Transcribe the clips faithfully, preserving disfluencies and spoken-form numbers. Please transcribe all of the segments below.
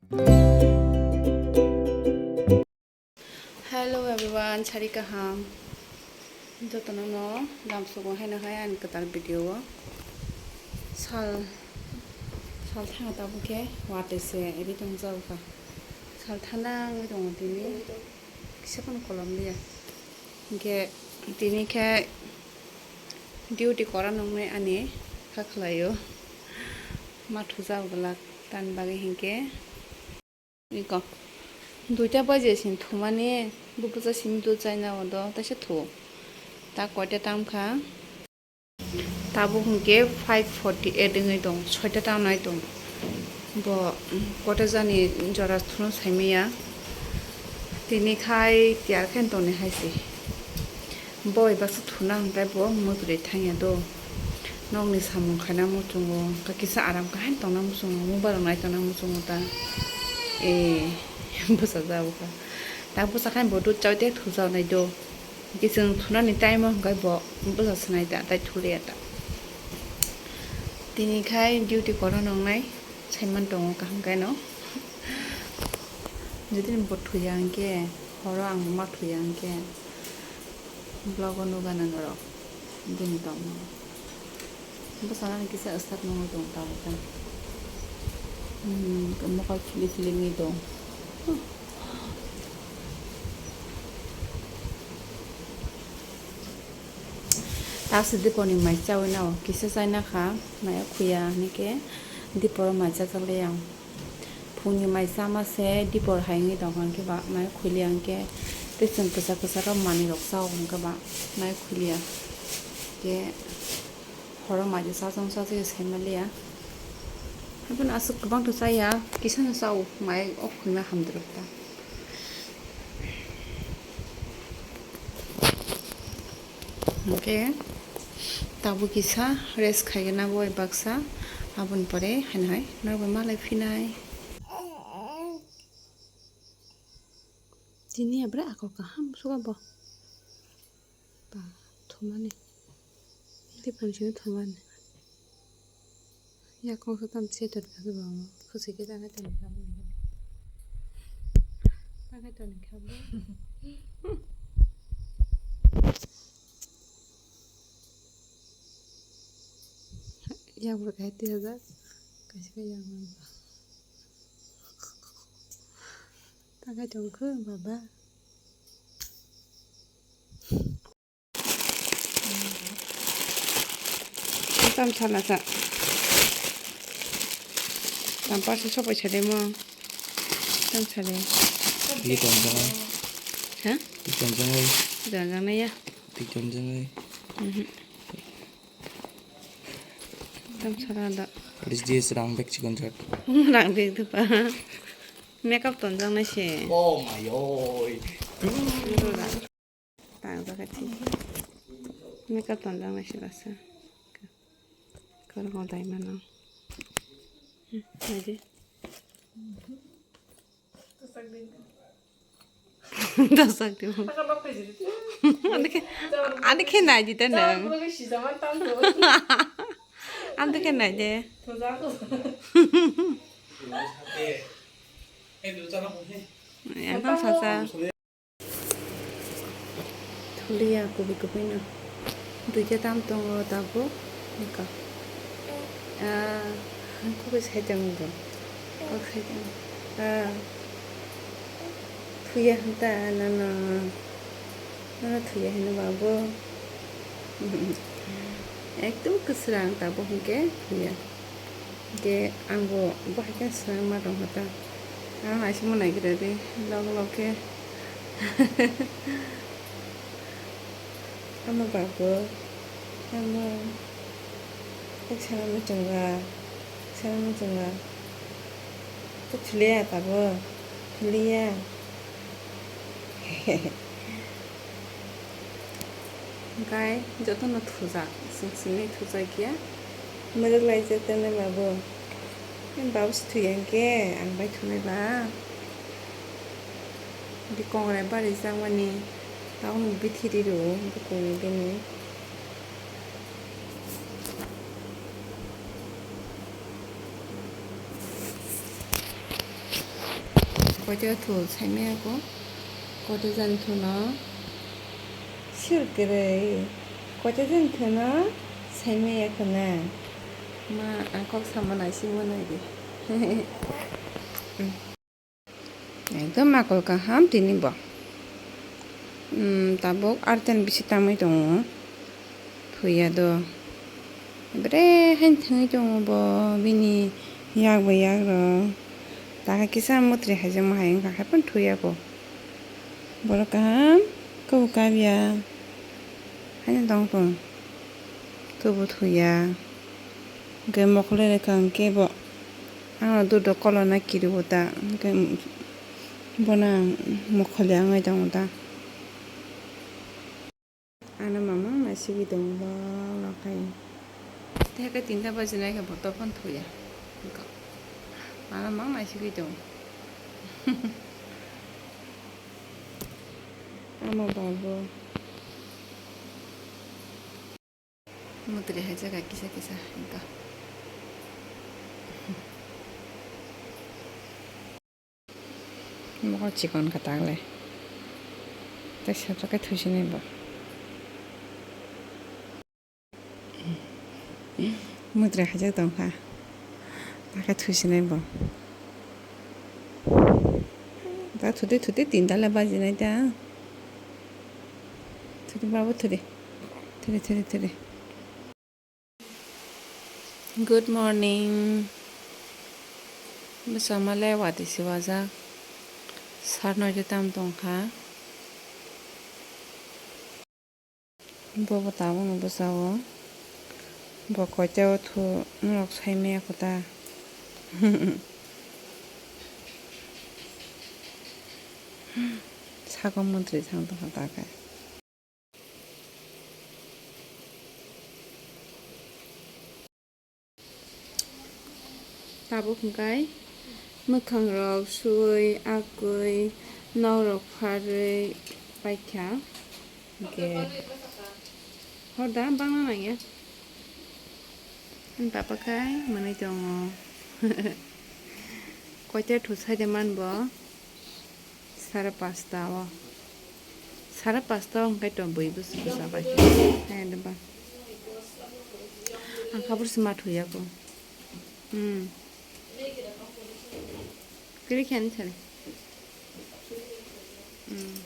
Hello everyone, sari kaham. Jotono no lamsogo haino hai ani kwtal video o. Sal, sal thanga tabuk khe watwi se eri tong jago kha. Sal thana wngwi tongo tini. Kisa phano kolom liya. Hinkhe tini khe duty kora nongnai ani kha khlaio. Ma thujago glak tani bagwi hinkhe. Iko. Duita baje sin thumani, bubuja simi dud chaina odo, taisa thu. Ta koita tam kha. Tabuk hinkhe five forty eight wngwi tong, soita tam nai tong. Bo, mm, koita jani jora thuno saimaya. Tini khai tiyar khe tongni hai se. Bo bai baksa thuna hwnkhe bo mwtwrwi thangya do. Nokni samung khaina muchungo, kisa aram kaham tongna muchungo, mobile rok nai tongna muchungo ta. E, bwsa jabo kha. Ta bwsa khai bo dud chawi te thujago nai do. Hwnkhe chwng thunani time o hwnkhe bo bwsa swnai ta, tai thuliya ta. Tini khai duty kora nongnai. Saiman tongo kaham khe no. Jodi ni bo thuya hwnkhe, horo ang ma thuya hwnkhe, vlog o nugana norok. Bini tongmung. Bwskango kisa start nungwi tongo tabuk khe. Hmm, mokol philip philip wngwi tong. Taksi dipor ni mai chawi nao, kisa chai nakha, mai o khuya hwnwi khe dipor o mai chajak le ang. Phungni mai chama se dipor hai wngwi tongkha, hwnkhe ba mai o khuli ang khe tei chwng kwchak kwchak rok manwi rok chao hwnkhe ba mai o khuliya. Khe horo mai chajak chajak sai maliya. Haikhe aswk kwbang to chaya, kisa no chao mai o khulna hamdwk ta. Hwnkhe tabuk kisa rest khaigena bo baksa, aboni pore haino hai norok bai malai phinai. Tini abre akol kaham suga bo. Ba, thumani. Tei phan sino thumani. Yakung sa tam se tor ka ba. Khusi ke tangai tong ka ba. Tangai tong ka ba. Yang ber kai tiga. Kasih ke yang ber. Tangai tong ka baba. Tam sana sa. Tam parsa sopai sa demo. Tam sa de. Tik tonjang ai. Ha? Tik tonjang ai. Tonjang na ya. Tik tonjang ai. Mhm. Tam sana da. What is this? Rang bag chicken chat. Rang bag tu pa. Makeup tonjang na se. Oh my oi. Tang jaga thi. Makeup tonjak nai se basa. Kar mo dai mano. Hmm, naidi. Dosak di. Ani khe, ani khe naidi ta nang. Ani khe naidi. Ang tong sasa. Thuliya kubui kubui no. Duita tam tongo tabuk. Nika. Ah, kubui sai tongo. Kok sai tongo. Ah. Thuya hanta nana. Nana thuya hino babu. Ekdom kwsrang tabuk hwnkhe thuya. Hwnkhe ang bo bahai khe swrang ma tongkha ta. Ang naisingmo naigra di, lok lok khe. Ama babu, ama. Ek sana muchunga, sana muchunga. To thuliya tabuk, thuliya. Hwnkhe jotono thujak, sing singwi thujak ya. Mwrwk laijak tene babu. Babu se thuya hwnkhe ang bai thunai ba. Bikong rai bari jakmani. Tabukni bithi riro bukungni bini. Koito thu saimaya ko, koito jan thu no sir kwrwi, koito jan thu no saimaya ko na. Ma, ang kok sama naisingma nai di. Ekdom makul kaham tini bo. Hmm, tabuk arten bisi tamwi tongo. Thuya do. Bre hain thangwi tongo bo bini yak bai yak rok. Taka kisa mutri haijakma hai wngkha, haiphano thuya bo. Borok kaham kabo kabya. Haino tong tong. Tubu thuya. Hwnkhe mokol bai rwkha hwnkhe bo. Ano dudo kolona kiriwo ta. Hwnkhe bono ang mokol ya wngwi tongo ta. Ano mamang naisigwi tongo bwlwk khai. Tei khe tinta baji nai khe bo tophan thuya. Ano mang naisigwi tongo. Ama babu. Mutri hai jaga kisa kisa wngkha. Mokol chikon kha tagle. Tei satra khe thusinai bo. Mutri hai jak tongkha. Takhe thusinai bo. Ta thudi thudi tinta le bajinai ta. Thudi babu thudi. Thudi thudi thudi. Good morning. Bwsama le watwi se wajak. Sar noito tam tongkha. Bobo tabukno bwsao. Bo koiteo thu norok saimaya kho ta. Sako mantri thang tongkha ta khe. Tabuk hwnkhe mwkhang rok suwi, akwi, nok rok pharwi paikha. Hwnkhe hor da bangna nangya. Ani papa khai mwnwi tongo. Koita thu sai de man bo? Sare pasta o. Sare pasta o hwnkhe to bui bwswk bwsa bai. Hai da ba. Ang kha bwrwswk ma thuya ko. Hmm. Kiri khe ani sari. Hmm.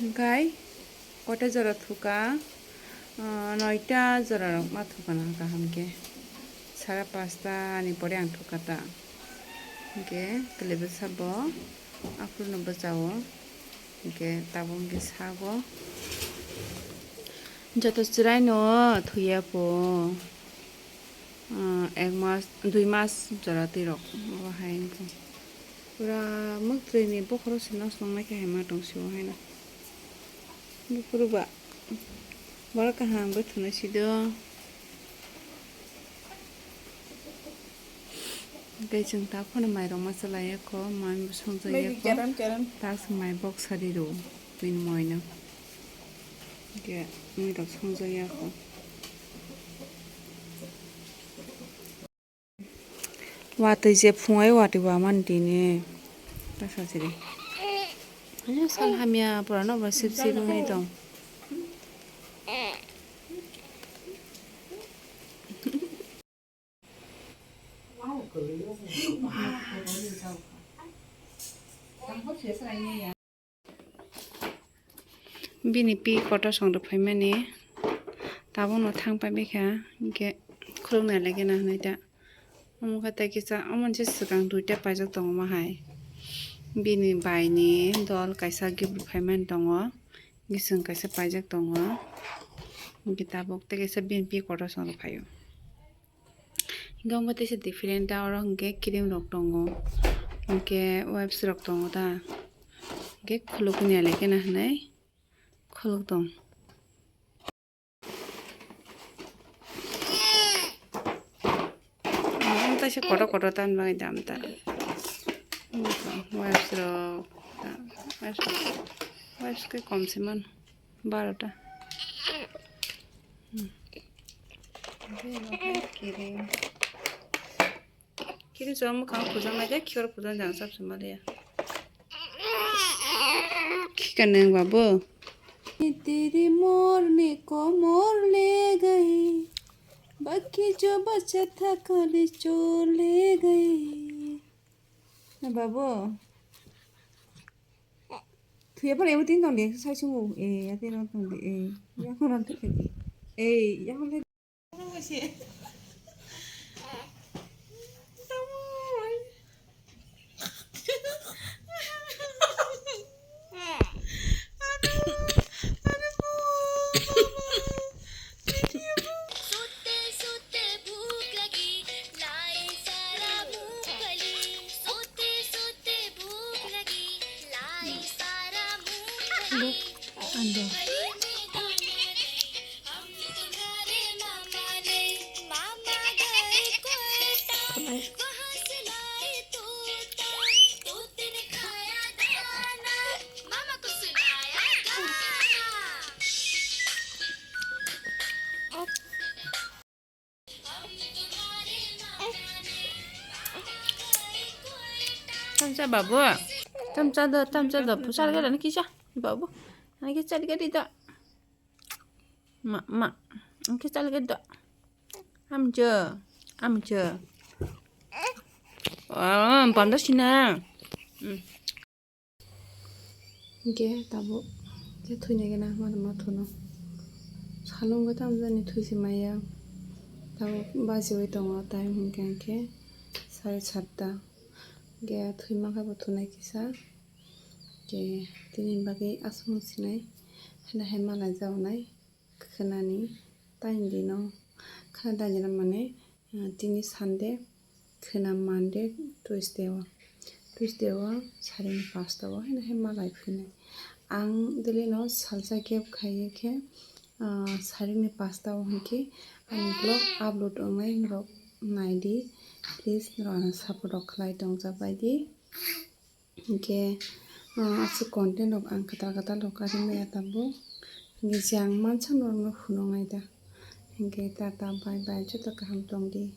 Hwnkhe koita jora thuka, ah, noita jora rok ma thuka na kaham khe. Sara pasta ni pore ang thuka ta. Hwnkhe kwlwi bwsa bo aphuru no bwchao. Hwnkhe tabuk hwnkhe sago. Joto chwrai no thuya po. Ah, ek mas, dui mas jora twi rok obo hai wngkha. Pura mwktwi ni bokhoro se nos nongnai khe hai ma tong sio haino. Buphuru ba borok kaham wngwi thunai si do. Tei chwng ta phano mairok ma chalai ya kho, mai bo songchak ya kho. Kerem, kerem. Ta chwng mai bok sari rw bini moi no. Hwnkhe mui rok songjakya kho. Watwi je phungai watwi wamani tini. Ta sajiri. Sal hamya pura no bo sip sip wngwi tong. Bini pi kotor song rok phaimani tabukno thang paibikha, hwnkhe khuluknai lagina hwnwi ta. Omo khe tei kisa, omo ni swkang duita paijak tongo ma hai. Bini bai ni dol kaisa gift rok phaimani tongo, gising kaisa paijak tongo, hwnkhe tabuk tei kaisa bini pi kotor song rok phaio. Hingke omo teisa different ta, oro hingke cream rok tongo, hingke wipes rok tongo ta, hingke khulukni alekena hinui khuluk tong. Omo teisa kotor kotor tamni bagwi dam ta, wipes rok ta, wipes rok, wipes khe kom se mano. Barota. Hmm. Omo hai kiring. Kini chwng mwkhang pujaknai de, khior pujaknai jang chap se maliya. Khika nang babu. तेरी मोरनी कोमल ले गई, बाकी जो बचा था खाली चोर ले गई। Na babu. Thuya pala ebo tin tong de, sai sungo. Eh, ya tin tong de. Eh, ya kono tong de. Eh, ya kono. Ando. Tamcha babu, tamcha do, tamcha do, pusar gada ni kisa babu, ani kisa gadi do. Ma, ma, ani kisa gadi do. Amjo, amjo. Oh, panda sina. Hmm. Hingke tabuk khe thwinai gana ma tongma thuno. Salung khe tamo jani thwi se maya. Tabuk bajiui tongo time hingke hingke sare satta. Hingke thwima khe bo thunai kisa. Hingke tini bagwi aswk sinai. Haino hai malai jagonai. Khwnani taini dino khwna taini dino mane, ah, tini Sunday, khwna Monday, Tuesday o, Tuesday o sarini pasta o haino hai malai phunai. Ang daily no salsa gap khaiye khe, ah, sarini pasta o hinkhe ani vlog upload wngnai norok naidi, please norok ano support rok khlai tongjabaidi. Hingke, ah, aswk content rok ang kwtal kwtal rok kari maya tabuk. Hingke je ang mansa norokno phunuknai da. Hingke tata bye bye, joto kaham tongdi.